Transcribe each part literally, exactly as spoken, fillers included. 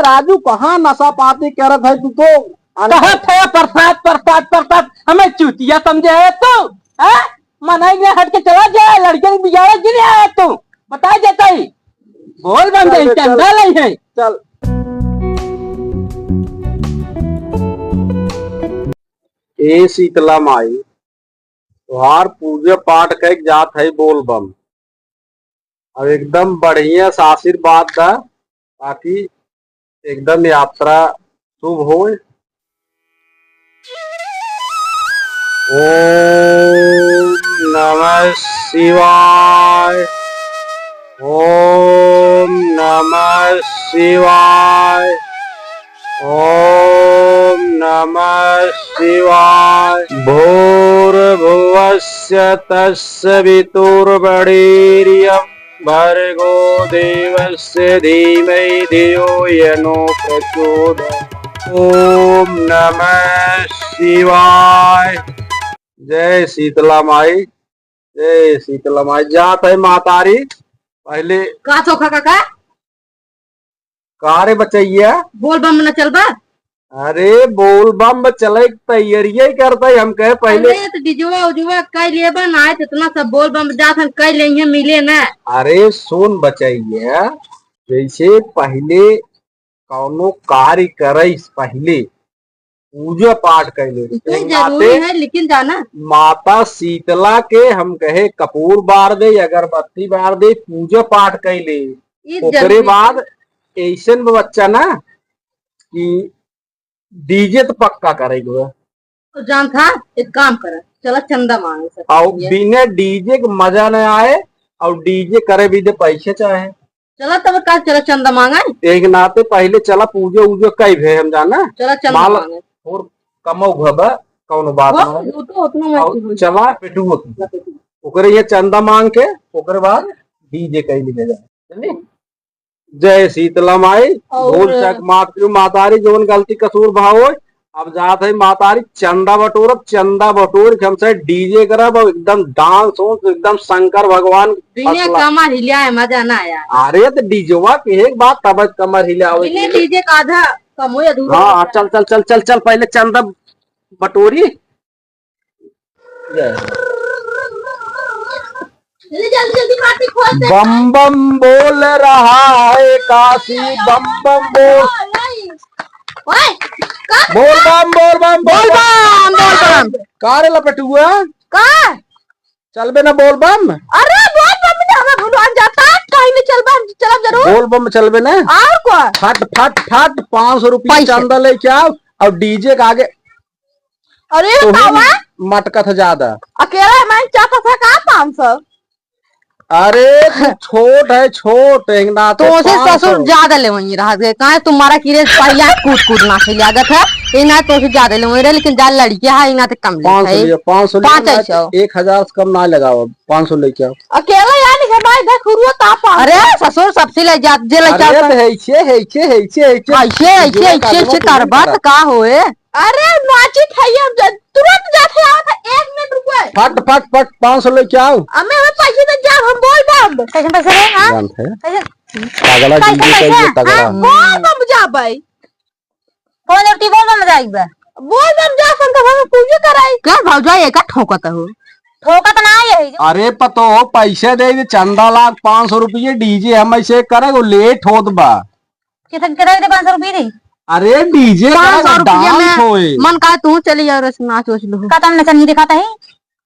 राजू, कहाँ नशा पाती करत है तू तो? कहत है प्रसाद, प्रसाद, प्रसाद, हमें चूतिया समझे है तू? हैं? मनई में हट के चला जा, लड़के के बिगाड़े के लिए आया तू। बता देता ही। बोल बम चल दे, बे, चल। चंदा लई है। चल। ए शीतला माई, तोहार पूजा पाठ कइके जात है बोल बम। अब एकदम बढ़िया से आशीर्वाद दा, ताकि एकदम यात्रा शुभ होए। ओम नमः शिवाय। ओम नमः शिवाय। ओम नमः शिवाय। भूर्भुवस्स तस्स वितुर्वरेण्यं भर्गो देवस्य धीमहि धियो यो न प्रचोदयात्। ओम नमः शिवाय। जय शीतला माई, जय शीतला माई। जात है मातारी, पहले का चोखा काका? का रे बचैया? बोल बम न चलबा? अरे बोल बम चले के तैयारिया ही करता है, हम कहे पहले। अरे तो डिजुआ उजुआ कई लेबा ना, इतना सब बोल बम जात हम कई लेंगे मिले ना। अरे सुन बचैया, जैसे पहले कौनो कार्य करे से पहले पूजा पाठ कैले। इतनी एक जरूरी नाते है, लेकिन जाना। माता शीतला के हम कहे कपूर बार दे, अगरबत्ती बार दे, पूजा पाठ कैले। ई ओकरे जरूरी बाद है। ऐसन बच्चा ना कि डीजे तो पक्का करेगा। तो जान था, एक काम कर, चला चंदा मांगे सब। और बिना डीजे के मजा न आए, और डीजे करे भी दे पैसे चाहे। चला तब का, चला चंदा मांगे। एक नाते पहले चला पूजा उजा कई भे हम जाना। चला चंदा माल मांगे। और कमौ घबा, कौनो बात हो, ना हो। तू तो उतना मत और बोल। चला पेटू हो तू। चला पेटू। ओकरे ये चंदा मांग के, ओकरे बाद डीजे कई ले जाए। चली? जय शीतला माई, और भूल चक माफ करू मातारी, जौन गलती कसूर भा होय। अब जात है मातारी चंदा बटोरब, चंदा बटोर के हमसे डीजे करब, और एकदम डांस हो, एकदम शंकर भगवान बिना असला। कमर हिलाए मजा ना आया। अरे तो डीजेवा के एक बात, तब कमर हिलावे बिना के। डीजे का आधा कम हो अधूरा हाँ, होता चल, है। चल, चल, चल, चल, पहले चंदा बटोरी। जल्दी, जल्दी, जल्दी बाटी खोल दे। बम बम बोल रहा है काशी, बम बम बोल। ओए, का? बोल बम, बोल बम, बोल बम, बोल बम। का रे लपेटुआ? का? चलबे ना बोल बम? अरे बोल बम में हमें भगवान जाता, कहीं नहीं चलबा, हम चलब जरूर। बोल बम चलबे ना? और का? फट, फट, फट, पाँच सौ रुपया पैसे। चंदा लेके आओ और डीजे के आगे अरे तोही बाबा, मटकत ह ज्यादा। अकेला मैं चाहत ह का पाँच सौ? अरे तू छोट है, छोट, एक ना तो से पाँच सौ। ससुर ज्यादा लेवइहीं रहत है, काहे तुम्हारा किरे पहिला कूद कूद नाचे लागत है, ये ना तो से ज्यादा लेवइहीं रहे, लेकिन जा लड़किया है, इना ते कम लेत पाँच सौ है। लिया, पाँच सौ लिया, पाँच ना सौ। एक हजार से कम ना लगाओ, पाँच सौ लेके आओ। अकेला यार नहीं भाई, देख हुरुआ का पाँच सौ। अरे ससुर सबसे ले जा, जे ले अरे जाता तो है। है, छे, है, छे, है, छे, है, छे। ऐसे, ऐसे, जुआ ऐसे, काटना ऐसे तो नहीं करबा करता। तो का होए? अरे नाचित है ये, हम जा-, तुरंत जात है, आवत है, एक मिनट रुको। फट, फट, फट, पाँच सौ लेके आओ। अम्मे, हमें पैसे दे, जा, हम बोल बम। कैसे पैसे रे, हाँ? जानत है। कैसे? तगड़ा कैसे जिंदगी पैसे? चाहिए, तगड़ा। हाँ, बोल बम जा भाई। कौन जब ती बोल बम जाई बा? बोल बम जा, शंकर भगवान पूजा कराई। क्या भौजाई है, का ठोकत हो? ठोकत ना है। अरे पतो हो, पैसे दे दे, चंदा लाग पाँच सौ रुपये, डीजे हम ऐसे करे, वो लेट होत बा। कितन के दे दे पाँच सौ रुपये रे? अरे डीजे पाँच सौ रुपये डांस में होए। मन का तू चली जाओ रे, नाच वाच लो। का तुमने चन्नी दिखाता है?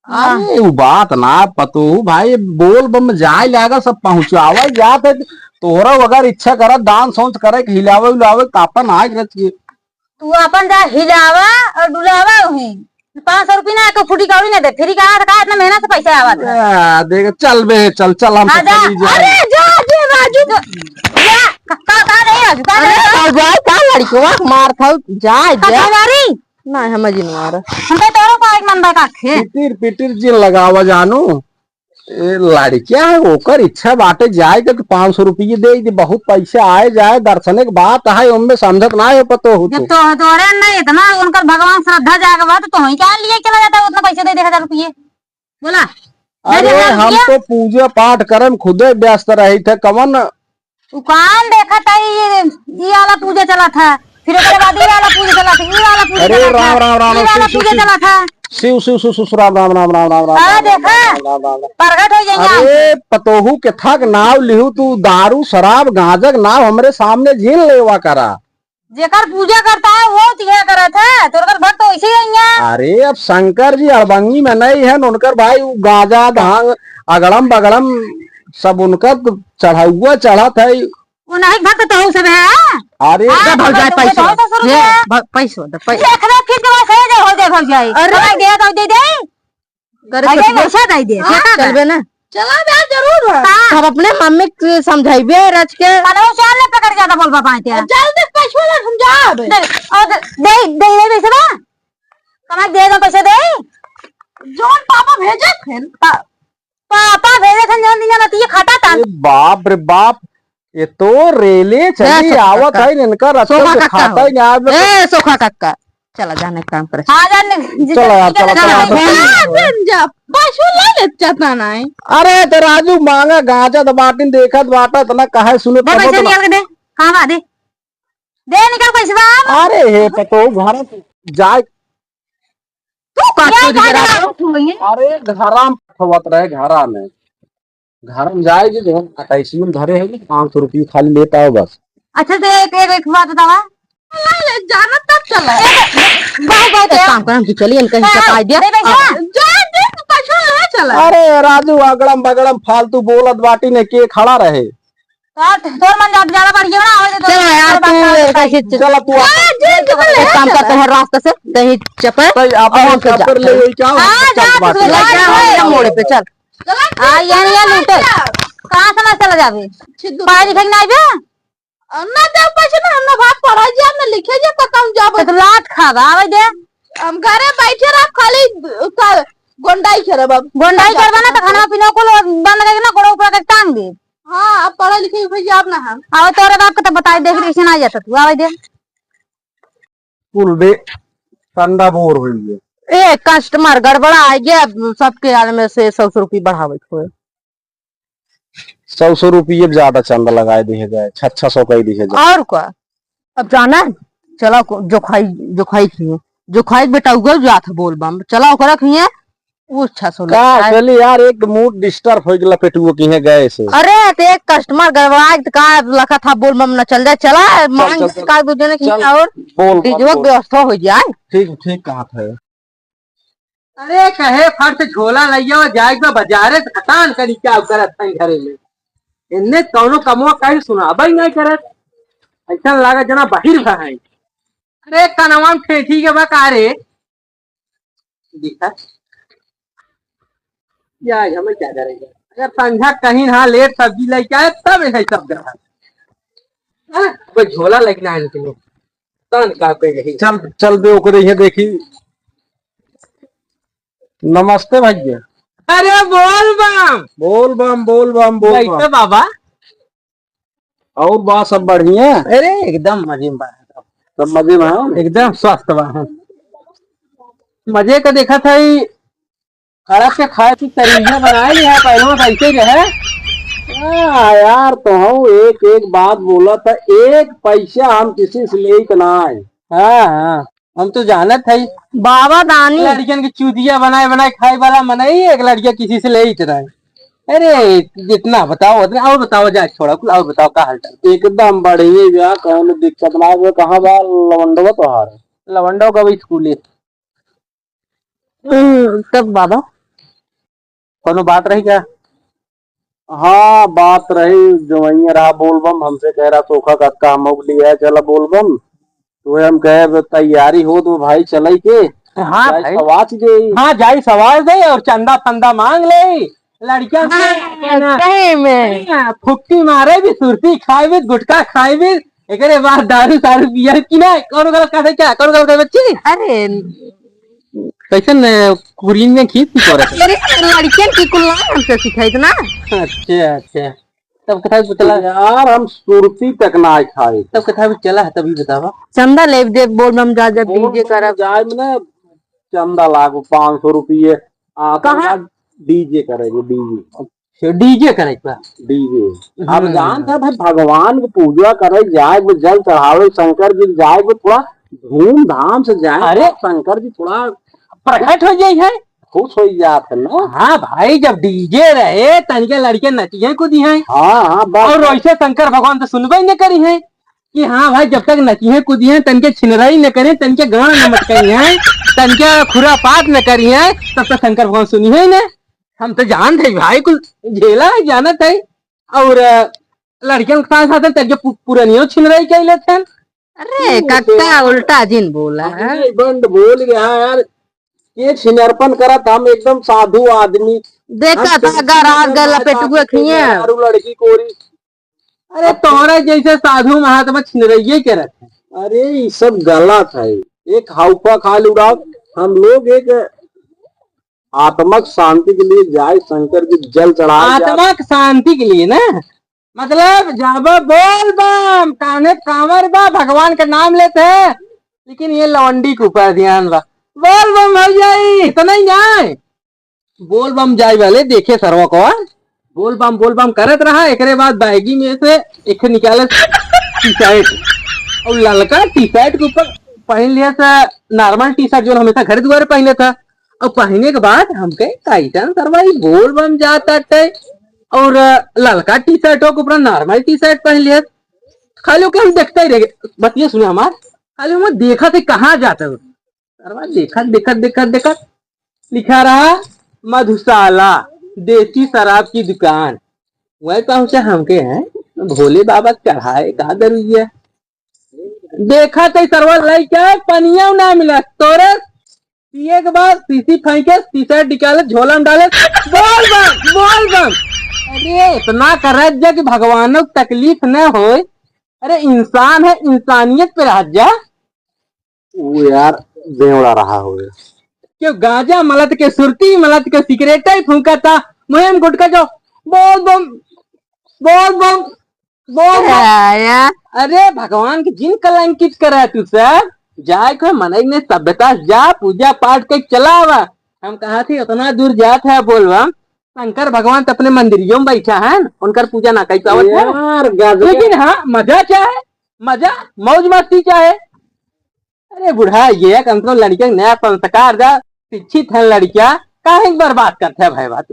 अरे उ बात ना पतोहू भाई, बोल बम जाए लागा सब पहुँचावे जात है। तोहरा अगर इच्छा करा डांस वांस करे के हिलावे उलावे का अपन आग रचिए। तू अपन जा हिलावा और डुलावा उही। पाँच सौ रुपये ना, एक फुटी कौड़ी ना दे। फ्री का, का इतना मेहनत से पैसा आवा था। आ, देख, चल बे, चल, चल, हम आ तो जा। चली जाए। अरे, जा, जा, राजू, जा। जा, का, का, का नहीं राजू, का अरे, नहीं? का जाए, का लड़कवा के मार खाऊ, जाए, का जाए। हमारी? नहीं, हम जिन मारा। हम तो तोरो का एक नंबर का खे। पिटिर, पिटिर जिन लगावा जानू। ए, लड़किया है, ओकर इच्छा बाटे जाए के, तो पाँच सौ रुपये दे दे, बहुत पैसा आए जाए, दर्शने के बात है, ओमे समझत ना हो पतो हो जब तू। तो तोरे नहीं इतना उनकर भगवान श्रद्धा जागवा, तो तोही क्या लिए चला जाता है उतना पैसा दे दे हजार रुपये? बोला, दे दे अरे हजार हम रुपये। तो पूजा पाठ करे में खुदे व्यस्त रही थे, कवन उ कान देखत है, ये, ये आला पूजा चला था, फिर ओकरे बाद ई वाला पूजा चला था, ई वाला पूजा अरे चला था, राम, राम, राम, ई राम, वाला शिव, शिव, पूजा शिव। चला था। शिव, शिव, शिव, शिव, राम, राम, राम, राम, राम, राम, आ, राम, राम, देखा? राम, राम, राम, राम। प्रगट हो जाएंगे आज। अरे, पतोहू के थक नाव लिहू तू, दारू, शराब, गांजा के नाव हमरे सामने जिन लेवा करा। जेकर पूजा करता है, वो तो यह करत है, तोर कर भक्त वैसे ही है। अरे, अब शंकर जी अड़बंगी में नहीं है, उनकर भाई उ गांजा, भांग, अगड़म बगड़म सब उनका तो चढ़ाउआ चढ़त है। वो नहीं भक्त तो उ सब है। अरे, हाँ, दे भौजाई भक्त पैसा। तो ससुर ये है। भ-, पैसा दे, पैसा। देख, देख, खींच के बस हो जाए, हो जाए भौजाई। अरे। कमाई दे, तो दे दे। करे अरे, छोटकी पैसा दे दे, हाँ, छोटा चलबे ना। चला बे, जरूर है। हाँ। तब अपने मम्मी के समझाइबे रच के। कनवा चाल ले पकड़ ज्यादा बोल बाबा आते हैं। जल्दी पैसा ले हम जाब। दे, और दे, दे, दे, दे पैसा बा। कमाई दे दो पैसा दे। जोन पापा भेजे थे। पा-, पापा भेजे थे, जोन दिया ना, तो ये खाता था। अरे बाप रे बाप, ये तो रेले चली जय सोखा आवत कक्का। है, इनका रस्ता सोखा से कक्का खाता हो। ही नहीं, आज में ए, सोखा कक्का, चला जाने काम करे। हाँ, जाने, चला यार, चला, चला, चला, चला। चला। हाँ, बन जा, पैसो ले ले चाहता नहीं। अरे, तो राजू मांगा गांजा तो बाटिन देखत बाटा, इतना काहे सुने दे तबो पैसे तो निकाल के दे, कहाँ बा, दे। दे निकाल पैसे बा। अरे, हे, पतो घर जाए। तू का ये चोरी करा? अरे, घरा में पठवत रहे, घरा में। घर में जाए जी, जवन अटैचियन धरे है, पाँच सौ रुपये खाली लेता हो बस। अच्छा, तो एक, एक, एक बात बतावा। ले, ले, जाना तब चला। ए, बहुत, बहुत एक है। काम कर, हम तो चलिए, इनका हिस्सा हाँ, पाई दिया। दे पैसा। जा, दे, तू पैसा ले चला। अरे राजू, अगड़म बगड़म फालतू बोलत बाटी ने के खड़ा रहे। तोर, तोर मन ज्यादा, ज्यादा बढ़िया ना, आवे तो चला यार, तोर बात तू ना ऐसे बताई। चला तू आ। जा, जा, तू ले एक काम कर, चला। तोहर रास्ता से कहीं चपे तो अपन और चल जा। चप्पल ले लेके आओ, हाँ, हम जा, चल तू बात ले जा, जा। जा, जा, मोड़े पे चल। चला, आ, ये नहीं, ये लूटे। कहाँ से ना चला जावे? छिद्दू। पढ़ाई लिखाई नहीं बे? ना दे पैसे ना, हमने बाप पढ़ाई जा, ना लिखे जा, पता हम जाब। तो लात खाबा, आवे दे। हम घरे बैठे रह, खाली का गोंडाई करब अब। गोंडाई करबा ना, तो खाना पीना कुल बंद करके ना, गोड़ा ऊपर के टांग दे। हाँ, अब पढ़े लिखे भैया अब ना हम। आवे तोरे बाप के तो बताई, देख, कैसे ना जाता तू, आवे दे। कुल दे, ठंडा बोर हुई है। ए, customer गड़बड़ा आ गया, सबके आल में से सौ सौ रुपये बढ़ावे के होए। सौ सौ रुपये ज्यादा चंदा लगाए दिए जाए, छह छह सौ कह दिए जाए। और का? अब जाना है? चला को-, जोखाई, जोखाई खिए। जोखाई बेटा उगल जात है बोल बम। चला ओकरा खिए, वो छह सौ का लेता है। चली यार, एक तो mood disturb हो गया पेटुओ की है गए से। अरे, तो एक customer गड़बड़ा है, तो का लखा था बोल बम न चल जाए। चला, चल, मांग चल, चल। का दो जने की चल, और बोल बम, डीजे बोल। व्यवस्था हो जाए। ठीक, ठीक कहा था। अरे कहे फट से झोला लइया जाए के बा बाजारे से खटान करी क्या करत है घरे में। इन्ने कौनो कमवा कहीं सुनाबे ही नहीं करत। ऐसा लागा जना बाहिर भा है। अरे कनवा में ठेठी के बा का रे? दिखा। या हमें क्या करेगा? अगर संझा कहीं हाँ लेट सब्जी लेके आए तब ऐसे सब ग्रह। हाँ, कोई झोला लगना है इनके लिए। तन का पे रही। चल, चल बे, ओकरे इहे देखी। नमस्ते भैया। अरे बोल बम। बोल बम, बोल बम, बोल बम। कैसे बाबा? और बा सब बढ़िया? अरे एकदम मजे में बा। सब मजे में हो? एकदम स्वस्थ बा हम। मजे का देखा था ई खड़ा के खाए की तरीका बनाए लिया, पहले बस ऐसे ही रहे। हाँ यार, तो हम एक एक बात बोला था, एक पैसा हम किसी से लेत ना है। हाँ, हाँ, हम तो जानत है। बाबा दानी। लड़कियन के चूतिया बनाए बनाए खाए वाला मनई, एक लड़किया किसी से लेत ना है। अरे, जितना बताओ उतना, और बताओ, जा छोड़ा कुल, और बताओ का हाल चाल? एकदम बढ़िया बा, कौनो दिक्कत ना बा। कहाँ बा लवंडवा तोहार? लवंडवा गवा स्कूले। हम्म, तब बाबा? कौनो बात रही क्या? हाँ, बात रही, जो वहीं रहा बोलबम, हमसे कह रहा सोखा काका हम लोग लिए आए, चला बोलबम। तो हम कहे, "अब तैयारी हो तो भाई चले के, हाँ जाए भाई। सवाच दे।" हाँ, जाए सवाच दे और चंदा फंदा मांग ले। लड़कियां से हाँ, कहना, सही में। हाँ, फुक्की मारे भी, सुरती खाए भी, गुटखा खाए भी, एकरे बाद दारू सारू पियर की ना, कौन गलत कहते क्या, कौन गलत कहते बच्ची? अरे, कैसन, अ, कुलीन में खींच की तोरे से? अरे, लड़कियन की कुल ना हमसे सिखाई ना। अच्छा, अच्छा। तब कथा भी चला। यार, हम सुरती तक ना खाए। तब कथा भी चला है, तभी बतावा। चंदा ले दे, बोल बम जा, जा, बोल डीजे बम करब। जाए में ना, चंदा लागो पाँच सौ रुपये। आ, कहाँ? तब डीजे करेंगे, डीजे। डीजे करे के बा। डीजे। अब हम्म। जानत है भाई, भगवान के पूजा करे जाए, वो जल चढ़ावे शंकर जी के जाए, वो थोड़ा धूमधाम से जाए। अरे। शंकर जी थोड़ा प्रकट हो जाई है। खुश हो जात है ना। हाँ भाई, जब डीजे रहे, तनिके लड़के नचिहे कूदिहे। हाँ, हाँ, बस। और वैसे शंकर भगवान तो सुनबे न करिहे कि हाँ भाई, जब तक नचिहे कूदिहे, तनिके छिनराई न करिहे, तनिके गाना न मटकाइहे, तनिके खुरापात न करिहे, तब तक शंकर भगवान सुनिहे ही न। हम तो जानत है भाई, कुल झेला है, जानत है। और, अ, लड़कियन के साथ साथ तनिके पु-, पुरनियो छिनराई कइ लेत हैं। अरे, हम्म, कक्का, तो उल्टा जिन बोला। अरे, बंद बोल गया यार। ये छिनरपन करत, हम एकदम साधु आदमी। देखा हम था, तो अगर आ गल लपेटुआ खिया। मेहरारू लड़की कोरी। अरे, अब तोहरा जैसे साधु महात्मा छिनरइये के रखे। अरे, ये सब गलत है। एक हाउफा खाल उड़ाओ, हम लोग एक आत्मक शांति के लिए जाए, शंकर जी जल चढ़ाए। आत्मक शांति के लिए ना, मतलब, जाबो बोल बम, कान्हे कांवर बा, भगवान के नाम लेत है, लेकिन ये लौंडी के ऊपर ध्यान बा। बोल बम भौजाई, इतना ही जाए। बोल बम जाए वाले देखे सरवा को, बोल बम, बोल बम करत रहा। एकरे बाद बैगी में से एक निकाले टी शर्ट, और ललका टी शर्ट के ऊपर पहन लिया था नॉर्मल टी शर्ट, जो हमेशा घर दुआरे पहने था। और पहने के बाद हमके कैसन सरवा ई बोल बम जात बाटे, और ललका टी शर्ट हो के ऊपर नॉर्मल टी शर्ट पहन लिया। खाली ओके हम देखते ही रह गए। बतिया सुने हमार, खाली हम देखा थे कहाँ जाता है। सरवा देखत, देखत, देखत, देखत, लिखा रहा मधुशाला, देसी शराब की दुकान। वही पहुंचा हमके हैं भोले बाबा चढ़ाए का दरुइया। देखा तो सरवा लइका पनिया ना मिला, तोरे पिए के बाद शीशी फेंके, शीशा निकाले, झोला में डाले, बोल बम, बोल बम। अरे इतना करत जा कि भगवानों को तकलीफ न होए। अरे इंसान है, इंसानियत पे रह जा। वो यार बेवड़ा रहा होगा। क्यों गांजा मलत के, सुरती मलत के, सिगरेट ही फूंका था, मुहिम गुटखा जो, बोल बम, बोल बम, बोल बम। आया। अरे भगवान के जिन कलंकित करे तू सब, जाए को मनई ने सभ्यता से जा, पूजा पाठ के चलावा। हम कहा थे उतना दूर जात है बोल बम, शंकर भगवान तो अपने मंदिरियों में बैठा है, उनकर पूजा ना कर पावत है। यार, गजब। लेकिन हाँ, मजा क्या है? मजा, मौज मस्ती क्या है? अरे बूढ़ा, ये कम से कम लड़के नया संस्कार दा, शिक्षित है लड़किया, काहे के बर्बाद करत है भाई बात?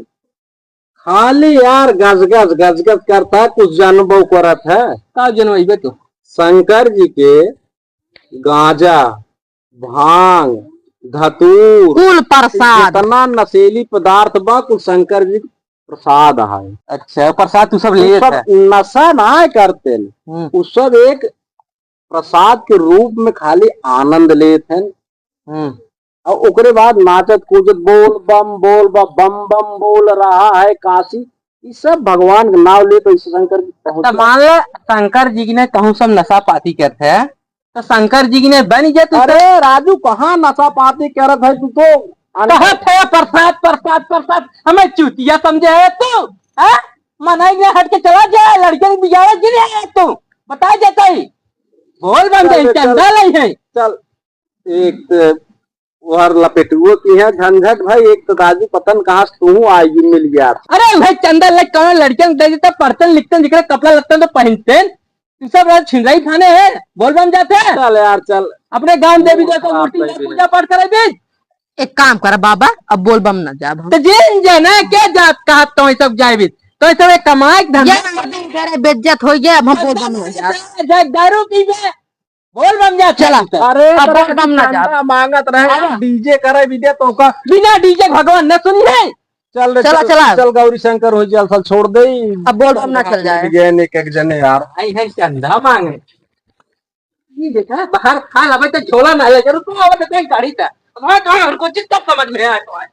खाली यार गजगज, गजगज करत है, कुछ जनबो करत है। का जनवाइबे तू? शंकर जी के गांजा, भांग, धतूर, कुल प्रसाद। जितना नशेली पदार्थ बा, कुल शंकर जी के प्रसाद है। अच्छा, प्रसाद तू सब उ लेत सब है? नशा ना करते हैं। हम्म। उ सब एक प्रसाद के रूप में खाली आनंद लेत हैं। हम्म। और ओकरे बाद नाचत कूदत बोल बम, बोल बम, बम बम बोल रहा है काशी। ई सब भगवान के नाव लेत, ऐसे शंकर जी पहुंच तो मान ले, शंकर जी ने कहूँ सब नशा पाती करत है, तो शंकर जी ने बन जा तू। अरे राजू, कहाँ नशा पाती करत है तू तो? कहत है प्रसाद, प्रसाद, प्रसाद, हमें चूतिया समझे है तू? हैं? मनई ने हट के चला जा, लड़के के बिगाड़े गिरे है तू। बता जाता ही। बोल बम चल जाई, रे, चल। चंदा लाई है। चल, एक तो वहर लपेटुओ की है झंझट भाई, एक तो राजू पतन कहाँ से तू आई मिल गया। अरे भाई चंदा लग कौन लड़कियां दे देता, पढ़ते लिखते जिकरे कपड़ा लगता तो पहनते, तू सब रात छिंदराई खाने है, बोल बम जाते हैं। चल यार चल। अपने गांव देवी देवता मूर्ति में पूजा पाठ करे बीच। एक काम कर बाबा, अब बोल बम ना जाब हम। तो जिन जना के जात कहत तो सब जाए बीच, तो सब एक कमाए के धंधा। ये दिन करे बेइज्जत हो गया, अब हम बोल बम ना जाब। जाए दारू पीबे, बोल बम जा चला। चल। अरे अब बोल बम ना जा। चंदा मांगत रहे, हाँ। डीजे करे भी दे तो का। बिना डीजे भगवान न सुनी है। चल रे, चला, चल, चला। चल गौरी शंकर हो जाल, साल छोड़ दे। अब बोल बम ना चल जाए। गए ने एक, एक जने यार। आई है चंदा मांगे। ये देखा, बाहर खा लावे तो झोला ना ले, जरूर तू आवे तो गाड़ी था। अब हाँ, कहाँ हमको जितना समझ में आया तो आए।